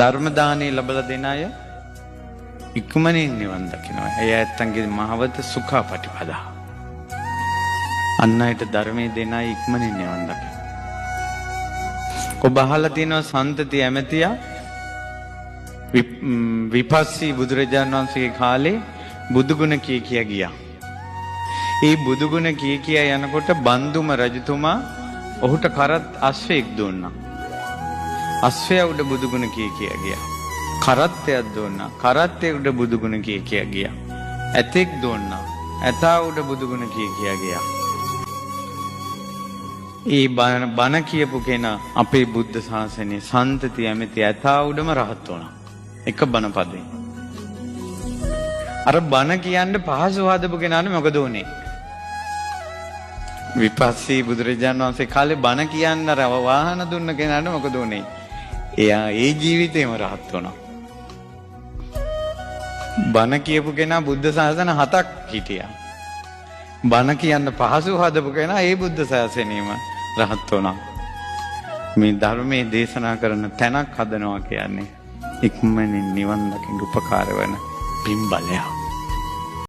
ධර්ම දානය ලැබලා දෙන අය ඉක්මනින් නිවන් දකිනවා. ඒ ඇත්තන්ගේ මහවත සුඛාපටිපදා. අන්න අයට ධර්මයේ දෙන අය ඉක්මනින් නිවන් දකිනවා. ඔබ අහලා තියෙනවා සන්තති ඇමතියා විපස්සී බුදුරජාණන් වහන්සේගේ කාලේ බුදුගුණ කිය කිය ගියා. ඒ බුදුගුණ කිය කිය යනකොට බන්දුම රජතුමා ඔහුට කරත් අශ්වයෙක් දුන්නා. අශ්වයා උඩ බුදුගුණ කිය කිය ගියා. කරත්තයක් දුන්නා. කරත්තේ උඩ බුදුගුණ කිය කිය ගියා. ඇතෙක් දුන්නා. ඇතා උඩ බුදුගුණ කිය කිය ගියා. ඒ බණ කියපු කෙනා අපේ බුද්ධ ශාසනයේ සන්තති ඇමති ඇතා උඩම රහත් වුණා. එක බණ පදේ. අර බණ කියන්න පහසු හදපු කෙනාට මොකද උනේ? විපස්සී බුදුරජාණන් වහන්සේ කාලේ බණ කියන්න අර වාහන දුන්න කෙනාට මොකද උනේ? එයා ඒ ජීවිතේම රහත් වුණා. බණ කියපු කෙනා බුද්ධ ශාසන 7ක් හිටියා. බණ කියන්න පහසු හදපු කෙනා ඒ බුද්ධ ශාසනයෙම රහත් වුණා. මේ ධර්මයේ දේශනා කරන තැනක් හදනවා කියන්නේ ඉක්මනින් නිවන් දකින්න උපකාර වන පින් බලයක්.